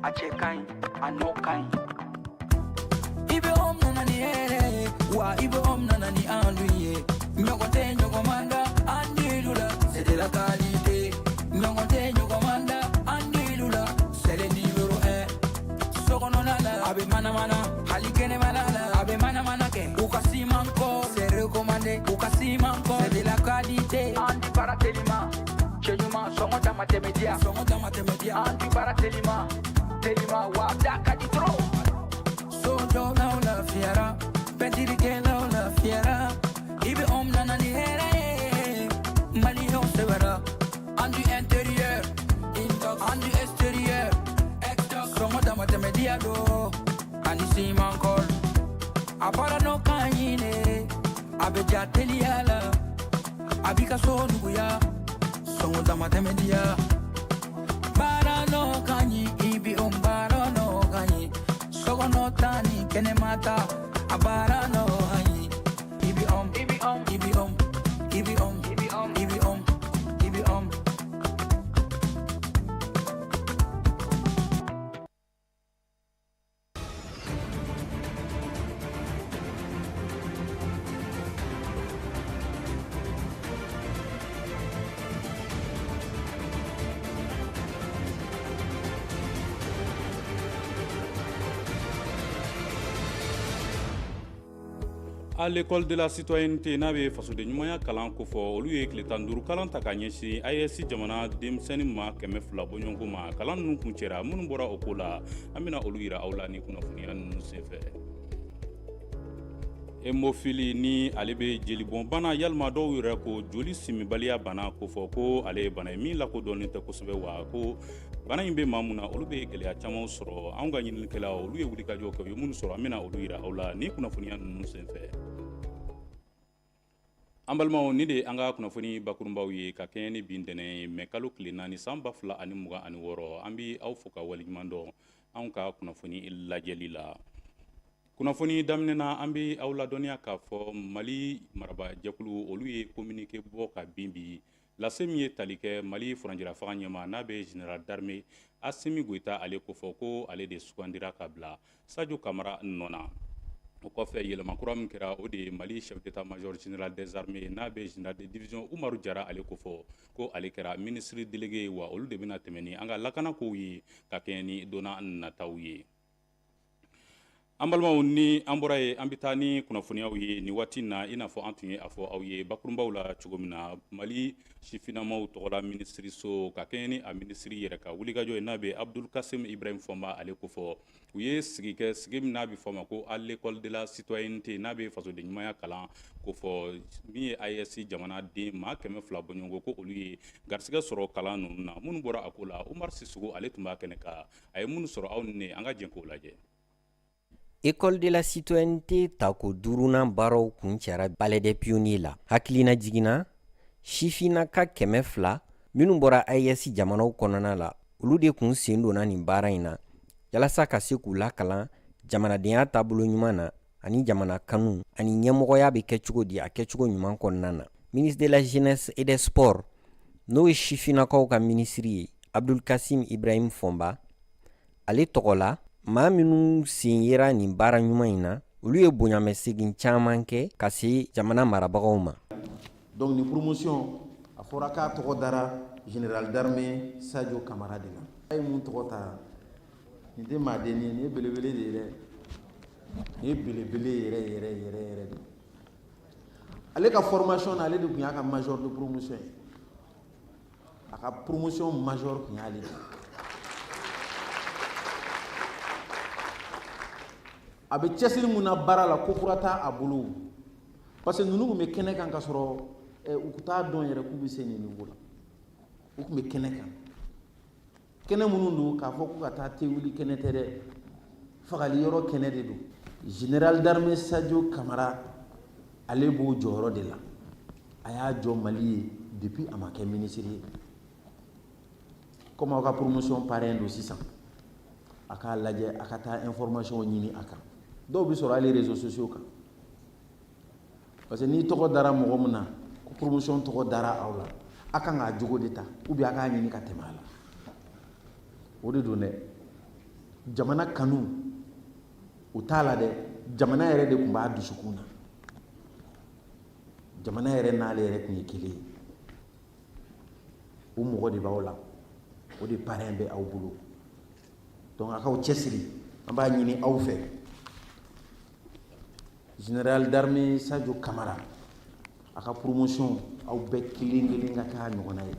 A cɛ ka ɲi, a nɔ ka ɲi. I bɛ om nana ni hɛrɛ ye wa, i bɛ om nana ni andu ye. Ɲɔgɔn tɛ ɲɔgɔn man da an dilu la, c'est de la qualité. Ɲɔgɔn tɛ ɲɔgɔn man da an dilu la, c'est le numéro 1. Sokɔnɔna la, a bɛ manamana, hali kɛnɛmana la, a bɛ manamana kɛ. U ka siman kɔ, c'est recommandé. U ka siman kɔ, c'est de la qualité. An di baara telima, cɛ ɲuman, sɔngɔ dama tɛmɛ diya, sɔngɔ dama tɛmɛ diya. An di baara telima telima wa, da ka di trop. Sojɔlaw lafiyara, pɛntirikɛlaw lafiyara. I bɛ om nana ni hɛrɛ ye, maliyɛnw sɛbɛra. An du intérieur, an du extérieur, sɔngɔ dama tɛmɛ diya do ani siman kɔl. A baara nɔ ka ɲi, a bɛ ja teliya la, a b'i ka so nuguya, sɔngɔ dama tɛmɛ diya. Baara nɔ ka ɲi, i bi o baara nɔ ka ɲi. Sokɔnɔ ta ni kɛnɛma ta, a baara nɔ ka ɲi. I bi om, i bi om, i bi om, i bi om, i bi om, i bi om, i bi om. À l'école de la citoyenneté, n'a bɛ fasoden ɲumanya kalan kofɔ, olu ye tile 15 kalan ta ka ɲɛsin AES jamana denmisɛnnin ma 200 bɔɲɔgɔnko ma. Kalan ninnu kuncɛra, minnu bɔra o ko la, an bɛna olu yira aw la ni kunnafoniya ninnu senfɛ. Hémophilie, ni ale bɛ jelibɔn bana, yalima dɔw yɛrɛ ko joli simibaliya bana kofɔ, ko ale ye bana ye min lakodɔnnen tɛ kosɛbɛ, wa ko bana in bɛ maa mun na, olu bɛ gɛlɛya caman sɔrɔ. Anw ka ɲininikɛlaw, olu ye wulikajɔ kɛ, u ye minnu sɔrɔ, an bɛna olu yira aw la ni kunnafoniya ninnu senfɛ. An balimaw, ni de ye an ka kunnafoni bakurunbaw ye ka kɛɲɛ ni bi ntɛnɛn ye, mɛ kalo tile 4, san 2026. An bɛ aw fo ka waleɲuman dɔn anw ka kunnafoni lajɛli la. Kunnafoni daminɛ na, an bɛ aw ladɔnniya k'a fɔ Mali marabajɛkulu, olu ye communiqué bɔ ka bin bi lase min ye tali kɛ Mali furancɛla fanga ɲɛma, n'a bɛ général d'armée Asimi Goyita ale kofɔ, ko ale de sugandira ka bila Sadio Kamara nɔ na. O kɔfɛ, yɛlɛma kura min kɛra, o de ye Mali chef d'état major général des armées, n'a bɛ général de division Umaru Jara ale kofɔ, ko ale kɛra ministre délégué ye, wa olu de bɛna tɛmɛ ni an ka lakanakow ye ka kɛɲɛ ni donna nataw ye. An balimaw, ni an bɔra yen, an bɛ taa ni kunnafoniyaw ye nin waati na. I n'a fɔ an tun ye a fɔ aw ye bakurunbaw la cogo min na, Mali sifinnamaw tɔgɔla minisiriso, ka kɛɲɛ ni a minisiri yɛrɛ ka wulikajɔ ye, n'a bɛ Abdul Kasim Ibrahim Fɔnba ale kofɔ, u ye sigi kɛ, sigi min n'a bɛ fɔ a ma ko à l'école de la citoyenneté, n'a bɛ fasoden ɲumanya kalan kofɔ, min ye AES jamanaden maa 200 bɔɲɔgɔnko, ko olu ye garisɛgɛ sɔrɔ kalan ninnu na. Minnu bɔra a ko la, Umar Sisoko ale tun b'a kɛnɛ kan, a ye minnu sɔrɔ, aw ni ne, an ka jɛ k'o lajɛ. École de la citoyenneté tako duurunan baaraw kuncɛra Palais des Pionniers la. Hakilina jiginna, sifinnaka 200 minnu bɔra AES jamanaw kɔnɔna la, olu de kun sen donna nin baara in na yalasa ka se k'u lakalan jamanadenya taabolo ɲuman na, ani jamana kanu, ani ɲɛmɔgɔya bɛ kɛ cogo di a kɛcogo ɲuman kɔnɔna na. Ministre de la Jeunesse et des Sports, n'o ye sifinnakaw ka minisiri ye, Abdul Kasim Ibrahim Fɔnba, ale tɔgɔ la, maa minnu sen yera nin baara ɲuman in na, olu ye bonyamɛsegin caman kɛ ka se jamana marabagaw ma. Donc ni promotion, a fɔra k'a tɔgɔ dara général d'armée Sadio Kamara de la. A ye mun tɔgɔ ta? Nin tɛ maaden ye, nin ye belebele de ye dɛ, nin ye belebele yɛrɛ yɛrɛ yɛrɛ yɛrɛ de. Ale ka formation na, ale de tun y'a ka major de promotion ye. A ka promotion major tun y'ale de. A bɛ cɛsiri mun na baara la, ko kura t'a a bolo, parce que ninnu tun bɛ kɛnɛ kan ka sɔrɔ u t'a dɔn yɛrɛ k'u bɛ se nin niveau la. U tun bɛ kɛnɛ kan, kɛnɛ minnu don k'a fɔ ko ka taa te wuli kɛnɛ tɛ dɛ, fagali yɔrɔ kɛnɛ de don. Général d'armée Sadio Kamara, ale b'o jɔyɔrɔ de la. A y'a jɔ Mali ye depuis a ma kɛ ministre ye. Comme aw ka promotion parrain don sisan, a k'a lajɛ, a ka taa information ɲini a kan. Dɔw bɛ sɔrɔ hali réseaux sociaux kan, parce que n'i tɔgɔ dara mɔgɔ min na, ko promotion tɔgɔ dara aw la, a kan k'a jogo de ta, ou bien a k'a ɲini ka tɛmɛ a la. O de don dɛ. Jamana kanu o t'a la dɛ, jamana yɛrɛ de tun b'a dusukun na. Jamana yɛrɛ n'ale yɛrɛ tun ye kelen ye. O mɔgɔ de b'aw la, o de parrain bɛ aw bolo. Donc a k'aw cɛsiri, an b'a ɲini aw fɛ. Général d'armée Sadio Kamara, a ka promotion, aw bɛɛ kelen kelen ka k'a ɲɔgɔnna ye.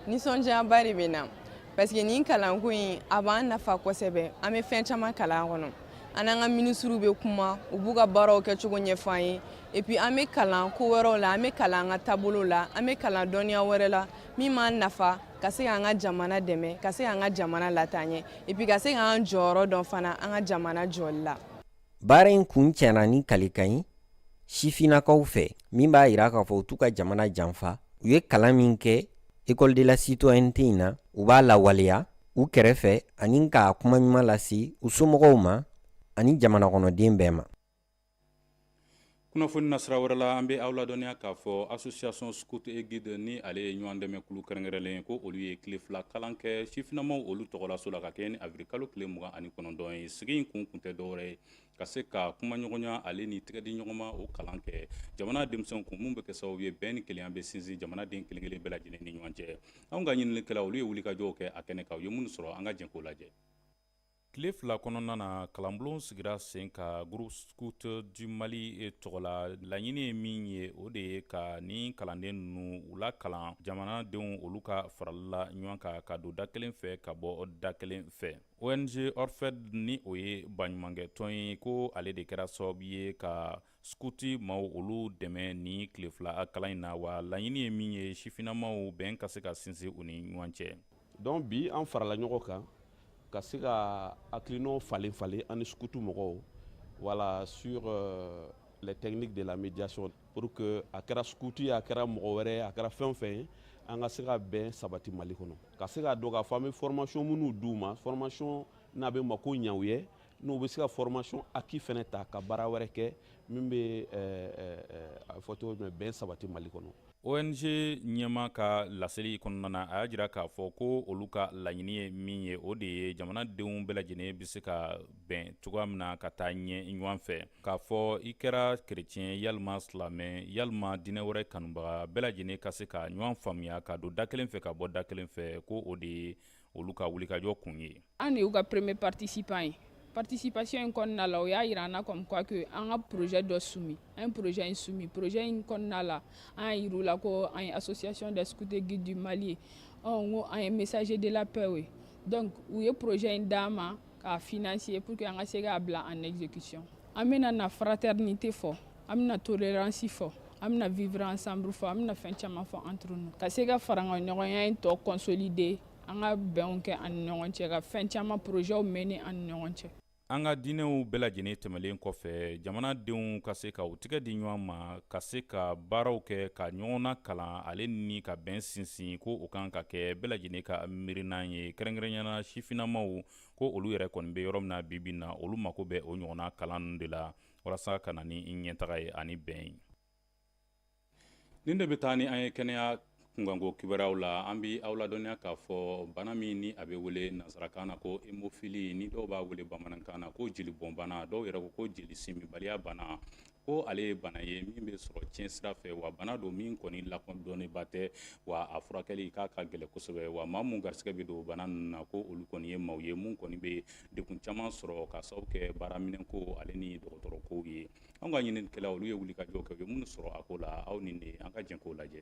Nisɔndiyaba de bɛ na, parce que nin kalanko in, a b'an nafa kosɛbɛ. An bɛ fɛn caman kalan kɔnɔ. An n'an ka minisiriw bɛ kuma, u b'u ka baaraw kɛcogo ɲɛfɔ an ye. Et puis an bɛ kalan ko wɛrɛw la, an bɛ kalan an ka taabolo la, an bɛ kalan dɔnniya wɛrɛ la min b'an nafa ka se k'an ka jamana dɛmɛ, ka se k'an ka jamana lataa ɲɛ, et puis ka se k'an jɔyɔrɔ dɔn fana an ka jamana jɔli la. Baara in kun cɛna ni kalikan ye sifinnakaw fɛ, min b'a yira k'a fɔ u t'u ka jamana janfa. U ye kalan min kɛ École de la citoyenneté in na, u b'a lawaleya u kɛrɛfɛ ani k'a kuma ɲuman lase u somɔgɔw ma ani jamana kɔnɔden bɛɛ ma. Kunnafoni nasira wɛrɛ la, an bɛ aw ladɔnniya k'a fɔ Association Scout et Guide, ni ale ye ɲɔgɔn dɛmɛ kulu kɛrɛnkɛrɛnlen, ko olu ye tile 2 kalan kɛ sifinnamaw olu tɔgɔlaso la, ka kɛ ni avril kalo tile 29 ye. Sigi in kun tɛ dɔwɛrɛ ye ka se ka kumaɲɔgɔnya ale ni tɛgɛ di ɲɔgɔn ma, o kalan kɛ jamana denmisɛnw kun, mun bɛ kɛ sababu ye bɛn ni kelenya bɛ sinsin jamanaden kelen kelen bɛɛ lajɛlen ni ɲɔgɔn cɛ. Anw ka ɲininikɛlaw, olu ye wulikajɔw kɛ a kɛnɛ kan. U ye minnu sɔrɔ, an ka jɛ k'o lajɛ. Tile 2 kɔnɔna na, kalanbulon sigira sen ka Groupe Scout du Mali tɔgɔ la. Laɲini ye min ye, o de ye ka ni kalanden ninnu u la kalan jamanadenw olu ka farali la ɲɔgɔn kan, ka don da kelen fɛ, ka bɔ da kelen fɛ. ONG Orfed, ni o ye baɲumankɛ tɔn ye, ko ale de kɛra sababu ye ka scout maaw olu dɛmɛ ni tile 2 kalan in na. Wa laɲini ye min ye, sifinnamaw bɛn ka se ka sinsin u ni ɲɔgɔn cɛ. Donc bi, an farala ɲɔgɔn kan ka se ka hakilinaw falen falen an ni scout mɔgɔw, voilà, sur les techniques de la médiation, pour que a kɛra scout ye, a kɛra mɔgɔ wɛrɛ ye, a kɛra fɛn o fɛn ye, an ka se ka bɛn sabati Mali kɔnɔ, ka se k'a dɔn k'a fɔ an bɛ formation minnu d'u ma, formation n'a bɛ mako ɲɛ u ye, n'u bɛ se ka formation acquis fɛnɛ ta ka baara wɛrɛ kɛ min bɛ, a fɔ cogo jumɛn, bɛn sabati Mali kɔnɔ. ONG ɲɛma ka laseli kɔnɔna na, a y'a jira k'a fɔ ko olu ka laɲini ye min ye, o de ye jamanadenw bɛɛ lajɛlen bɛ se ka bɛn cogoya min na ka taa ɲɛ ɲɔgɔn fɛ, k'a fɔ i kɛra kerecɛn, yalima silamɛ, yalima diinɛ wɛrɛ kanubaga, bɛɛ lajɛlen ka se ka ɲɔgɔn faamuya, ka don da kelen fɛ, ka bɔ da kelen fɛ, ko o de ye olu ka wulikajɔ kun ye. An de y'u ka premier participant ye. Participation in kɔnɔna la, o y'a yira an na comme quoi que an ka projet dɔ soumis. An ye projet in soumis. Projet in kɔnɔna la, an y'a yir'u la ko an ye Association des scouts et guides du Mali ye, ɔ n ko an ye messager de la paix ye. Donc u ye projet in d'an ma k'a financer pour que an ka se k'a bila en exécution. An bɛna na fraternité fɔ, an bɛna tolérance fɔ, an bɛna vivre ensemble fɔ, an bɛna fɛn caman fɔ entre nous, ka se ka farankanɲɔgɔnya in tɔ consolider, an ka bɛnw kɛ an ni ɲɔgɔn cɛ, ka fɛn caman projets mener an ni ɲɔgɔn cɛ. An ka diinɛw bɛɛ lajɛlen tɛmɛlen kɔfɛ, jamanadenw ka se ka u tigɛ di ɲɔgɔn ma, ka se ka baaraw kɛ, ka ɲɔgɔn na kalan ale ni ka bɛn sinsin, ko o kan ka kɛ bɛɛ lajɛlen ka miirinan ye, kɛrɛnkɛrɛnyana sifinnamaw, ko olu yɛrɛ kɔni bɛ yɔrɔ min na bi bi na, olu mako bɛ o ɲɔgɔnna kalan de la walasa ka na ni ɲɛtaga ye ani bɛn ye. Nin de bɛ taa ni an ye kɛnɛya kunkanko kibaruyaw la. An bɛ aw ladɔnniya k'a fɔ bana min ni a bɛ wele nansarakan na ko hémophilie, ni dɔw b'a wele bamanankan na ko jelibɔnbana, dɔw yɛrɛ ko ko jeli simibaliya bana, ko ale ye bana ye min bɛ sɔrɔ tiɲɛ sira fɛ. Wa bana don min kɔni lakodɔnnenba tɛ, wa a furakɛli k'a ka gɛlɛn kosɛbɛ. Wa maa mun garisɛgɛ bɛ don bana ninnu na, ko olu kɔni ye maaw ye mun kɔni bɛ degun caman sɔrɔ ka sababu kɛ baaraminɛnko ale ni dɔgɔtɔrɔkow ye. Anw ka ɲininikɛlaw, olu ye wulikajɔ kɛ, u ye minnu sɔrɔ a ko la, aw ni ne, an ka jɛ k'o lajɛ.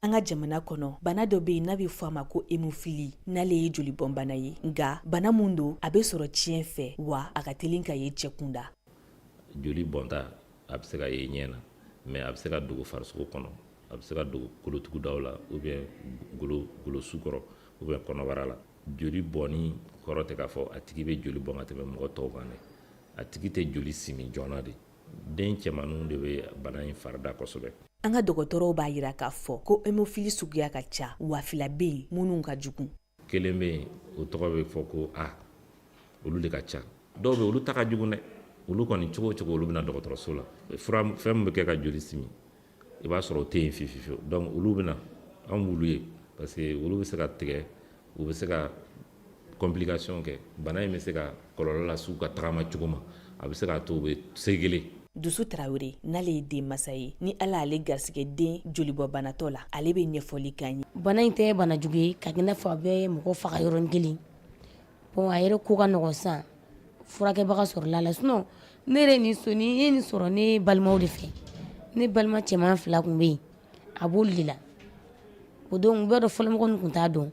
An ka jamana kɔnɔ, bana dɔ bɛ yen n'a bɛ fɔ a ma ko hémophilie, n'ale ye jolibɔnbana ye. Nka bana mun don, a bɛ sɔrɔ tiɲɛ fɛ, wa a ka teli ka ye cɛ kunda. Joli bɔnta, a bɛ se ka ye ɲɛ na, mais a bɛ se ka dogo farisogo kɔnɔ, a bɛ se ka dogo kolotugudaw la, ou bien golo golosu kɔrɔ, ou bien kɔnɔbara la. Joli bɔnni kɔrɔ tɛ k'a fɔ a tigi bɛ joli bɔn ka tɛmɛ mɔgɔ tɔw kan dɛ. A tigi tɛ joli simi joona de. Den cɛmanninw de bɛ bana in farida kosɛbɛ. An ka dɔgɔtɔrɔw b'a yira k'a fɔ ko hémophilie suguya ka ca, wa fila bɛ yen minnu ka jugu. Kelen bɛ yen, o tɔgɔ bɛ fɔ ko A, olu de ka ca. Dɔw bɛ, olu ta ka jugu dɛ. Olu kɔni, cogo o cogo, olu bɛna dɔgɔtɔrɔso la. Fura fɛn min bɛ kɛ ka joli simi, i b'a sɔrɔ o tɛ yen fiyewu fiyewu. Donc olu bɛna, anw b'olu ye parce que olu bɛ se ka tigɛ, u bɛ se ka complication kɛ. Bana in bɛ se ka kɔlɔlɔ lase u ka tagama cogo ma, a bɛ se k'a to u bɛ segele. Dusu Tarawele, n'ale ye denmasa ye, ni Ala y'ale garisɛgɛ den jolibɔbanatɔ la, ale bɛ ɲɛfɔli k'an ye. Bana in tɛ bana jugu ye ka n'a fɔ a bɛ mɔgɔ faga yɔrɔnin kelen. Bon, a yɛrɛ ko ka nɔgɔn sisan, furakɛbaga sɔrɔla la. Sinon ne yɛrɛ nin ni ye nin sɔrɔ ne balimaw de fɛ. Ne balima cɛman fila tun bɛ yen, a b'olu de la. O don u b'a dɔn, fɔlɔmɔgɔ ninnu tun t'a dɔn.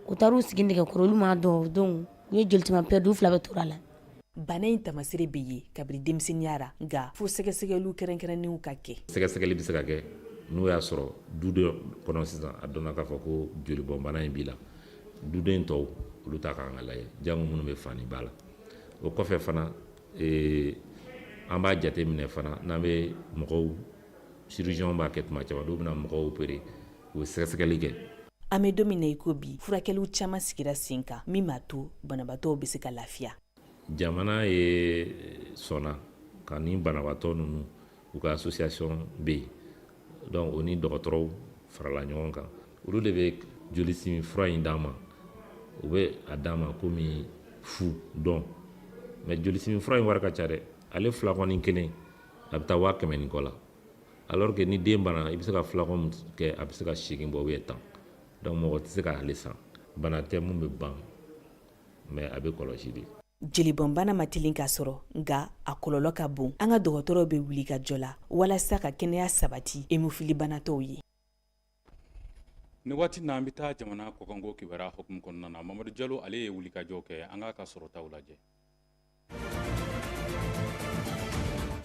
U taar'u sigi nɛgɛkɔrɔ, olu m'a dɔn. Donc u ye joli caman perdu, u fila bɛɛ tora la. Bana in tamasere bɛ ye kabiri denmisɛnninya ra, nka fo sɛgɛsɛgɛliw kɛrɛnkɛrɛnnenw ka kɛ. Sɛgɛsɛgɛli bɛ se ka kɛ n'o y'a sɔrɔ du dɔ kɔnɔ sisan, a dɔnna k'a fɔ ko jolibɔnbana in b'i la. Duden tɔw, olu ta kan ka lajɛ, jango minnu bɛ fa ni ba la. O kɔfɛ fana, an b'a jate minɛ fana, n'an bɛ mɔgɔw, chirurgien b'a kɛ tuma caman, dɔw bɛna mɔgɔw opérer, u bɛ sɛgɛsɛgɛli kɛ. An bɛ don min na i ko bi, furakɛliw caman sigira sen kan min b'a to banabaatɔw bɛ se ka lafiya. Jamana ye sɔnna ka ni banabaatɔ ninnu, u ka association bɛ yen. Donc o ni dɔgɔtɔrɔw farala ɲɔgɔn kan, olu de bɛ jolisimi fura in d'an ma. U bɛ a d'an ma komi fu dɔn, mais jolisimi fura in wari ka ca dɛ. Ale flacon kelen, a bɛ taa 100 000 ni kɔ la, alors que ni den bana, i bɛ se ka flacon kɛ, a bɛ se ka 8 bɔ ou bien 10. Donc mɔgɔ tɛ se k'ale san. Bana tɛ mun bɛ ban, mais a bɛ kɔlɔsi de. Jolibɔnbana ma teli ka sɔrɔ, nka a kɔlɔlɔ ka bon. An ka dɔgɔtɔrɔw bɛ wuli ka jɔ la walasa ka kɛnɛya sabati hémophiliebanatɔw ye. Nin waati na, an bɛ taa jamana kɔkanko kibaruya hukumu kɔnɔna na. Mamadu Jalo, ale ye wulikajɔ kɛ. An k'a ka sɔrɔtaw lajɛ.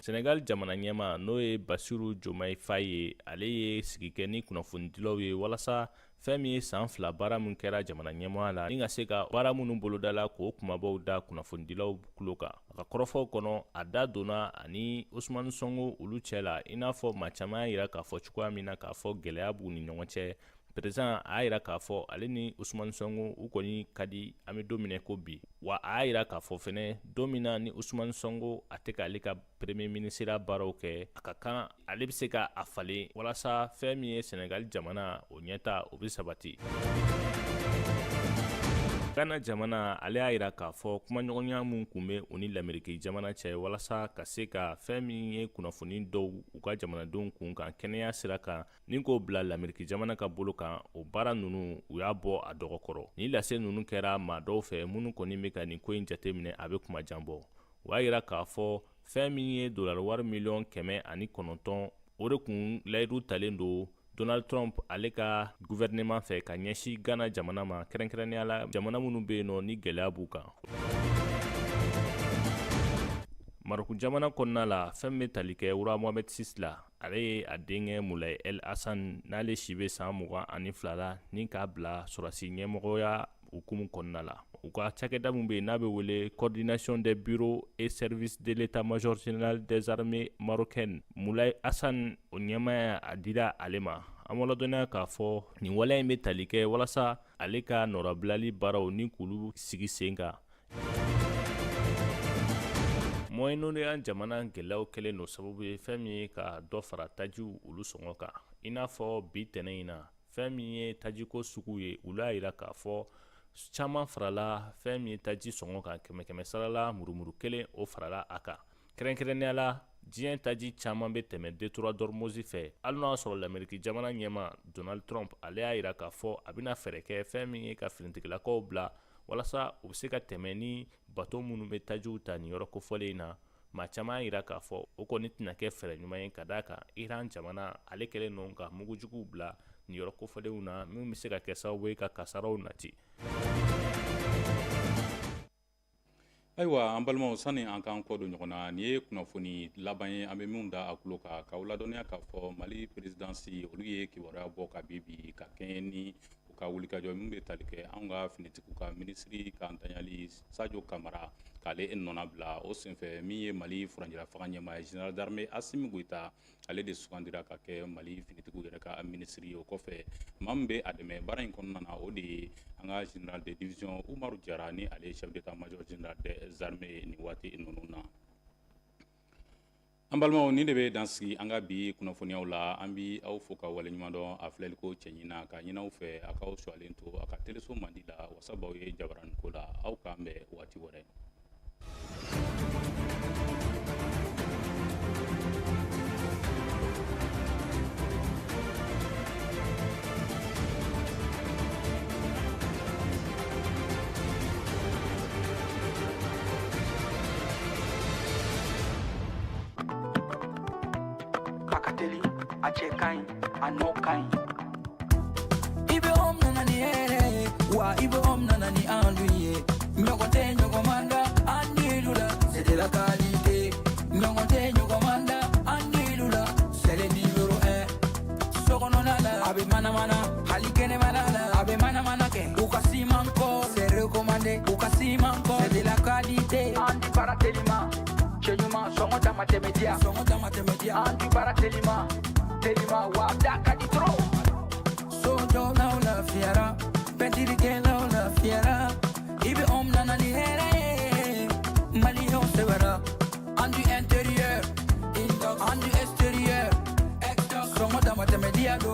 Senegal jamana ɲɛma, n'o ye Basiru Jomayi Faye ye, ale ye sigi kɛ ni kunnafonidilaw ye walasa fɛn min ye san 2 baara min kɛra jamana ɲɛmɔgɔya la, ni ka se ka baara minnu bolodala, k'o kumabaw da kunnafonidilaw tulo kan. A ka kɔrɔfɔw kɔnɔ, a da donna ani Usumani Sɔnko olu cɛ la, i n'a fɔ maa caman y'a yira k'a fɔ cogoya min na k'a fɔ gɛlɛya b'u ni ɲɔgɔn cɛ. Président a y'a yira k'a fɔ ale ni Usumani Sɔnko, u kɔni ka di an bɛ don min ko bi. Wa a y'a yira k'a fɔ fɛnɛ, don min na ni Usumani Sɔnko a tɛ k'ale ka premier ministre baaraw kɛ, a ka kan ale bɛ se ka a falen walasa fɛn min ye Senegal jamana o ɲɛta, o bɛ sabati. Ghana jamana, ale y'a yira k'a fɔ kumaɲɔgɔnya min tun bɛ u ni Lameriki jamana cɛ walasa ka se ka fɛn min ye kunnafoni dɔw u ka jamanadenw kun kan kɛnɛya sira kan, ni k'o bila Lameriki jamana ka bolo kan, o baara ninnu, u y'a bɔ a dɔgɔkɔrɔ. Ni lase ninnu kɛra maa dɔw fɛ minnu kɔni bɛ ka nin ko in jateminɛ, a bɛ kuma jan bɔ. O y'a yira k'a fɔ fɛn min ye dolari wari 900 miliyɔn, o de kun layidu talen don Donald Trump ale ka gouvernement fɛ ka ɲɛsin Ghana jamana ma, kɛrɛnkɛrɛnnenya la jamana minnu bɛ yen nɔ ni gɛlɛya b'u kan. Maroc jamana kɔnɔna la, fɛn bɛ tali kɛ roi Mohamed VI la, ale ye a denkɛ Moulay El Hassan, n'ale si bɛ san 22 la, ni k'a bila sɔrɔdasi ɲɛmɔgɔya hukumu kɔnɔna la. U ka cakɛda min bɛ yen n'a bɛ wele Coordination des bureaux et services de l'état-major général des armées marocaines, Moulay Hassan, o ɲɛmaaya a dira ale ma. An b'aw ladɔnniya k'a fɔ nin waleya in bɛ tali kɛ walasa ale ka nɔrabilali baaraw ni k'olu sigi sen kan. Moyen-Orient jamana gɛlɛyaw kɛlen don sababu ye fɛn min ye ka dɔ fara tajiw olu sɔngɔ kan. I n'a fɔ bi tɛnɛ in na, fɛn min ye tajiko sugu ye, olu y'a yira k'a fɔ caman farala fɛn min ye taji sɔngɔ kan, kɛmɛ kɛmɛ sarala murumuru kelen, o farala a kan. Kɛrɛnkɛrɛnnenya la, diɲɛ taji caman bɛ tɛmɛ détroit d'Ormuz fɛ. Hali n'a y'a sɔrɔ Lameriki jamana ɲɛma Donald Trump, ale y'a yira k'a fɔ a bɛna fɛɛrɛ kɛ fɛn min ye ka finitigilakaw bila walasa u bɛ se ka tɛmɛ ni bato minnu bɛ tajiw ta nin yɔrɔ kofɔlen in na, maa caman y'a yira k'a fɔ o kɔni tɛna kɛ fɛɛrɛ ɲuman ye, ka d'a kan Iran jamana, ale kɛlen don ka mugujuguw bila nin yɔrɔ kofɔlenw na minnu bɛ se ka kɛ sababu ye ka kasaraw nati. Ayiwa, an balimaw, sani an k'an kɔ don ɲɔgɔn na, nin ye kunnafoni laban ye an bɛ min da a tulo kan, k'aw ladɔnniya k'a fɔ Mali présidence, olu ye kibaruya bɔ ka bi bi ka kɛɲɛ ni u ka wulikajɔ min bɛ tali kɛ anw ka finitigiw ka minisiri ka ntanyali Sadio Kamara k'ale nɔna bila. O senfɛ, min ye Mali furancɛla fanga ɲɛmaa ye, général d'armée Asimi Goyita, ale de sugandira ka kɛ Mali finitigiw yɛrɛ ka minisiri ye. O kɔfɛ, maa min bɛ a dɛmɛ baara in kɔnɔna na, o de ye an ka général de division Umaru Jara, ni ale ye chef d'état major général des armées nin waati ninnu na. An balimaw, nin de bɛ dan sigi an ka bi kunnafoniyaw la. An bɛ aw fo ka waleɲuman dɔn a filɛliko cɛɲi na, ka ɲini aw fɛ a k'aw suwalen to a ka teleso mandi la wasabaw ye jabaranin ko la. Aw k'an bɛn waati wɛrɛ. A ka teli, a cɛ ka ɲi, a nɔ ka ɲi. IBHOME nana ni hɛrɛ ye wa, IBHOME nana ni enduit ye. Ɲɔgɔn tɛ ɲɔgɔn man da enduit la, c'est de la qualité. Ɲɔgɔn tɛ ɲɔgɔn man da enduit la, c'est le numéro 1. Sokɔnɔna la, a bɛ manamana, hali kɛnɛmana la, a bɛ manamana kɛ. U ka siman kɔ, c'est recommandé. U ka siman kɔ, c'est de la qualité. Enduit baara telima, cɛ ɲuman, sɔngɔ dama tɛmɛ diya, sɔngɔ dama tɛmɛ diya. Enduit baara telima telima wa, da ka di trop. Sojɔlaw lafiyara, pɛntirikɛlaw lafiyara. IBHOME nana ni hɛrɛ ye, maliyɛnw sɛbɛra. Enduit intérieur, enduit extérieur, sɔngɔ dama tɛmɛ diya do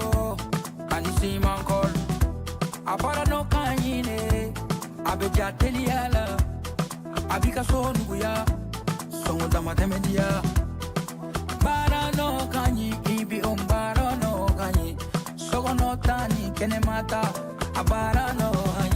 ani siman kɔl. A baara nɔ ka ɲi ne, a bɛ ja teliya la, a b'i ka so nuguya, sɔngɔ dama tɛmɛ diya. Baara nɔ ka ɲi, IBHOME baara nɔ ka ɲi, sokɔnɔ ta ni kɛnɛma ta, a baara nɔ ka ɲi.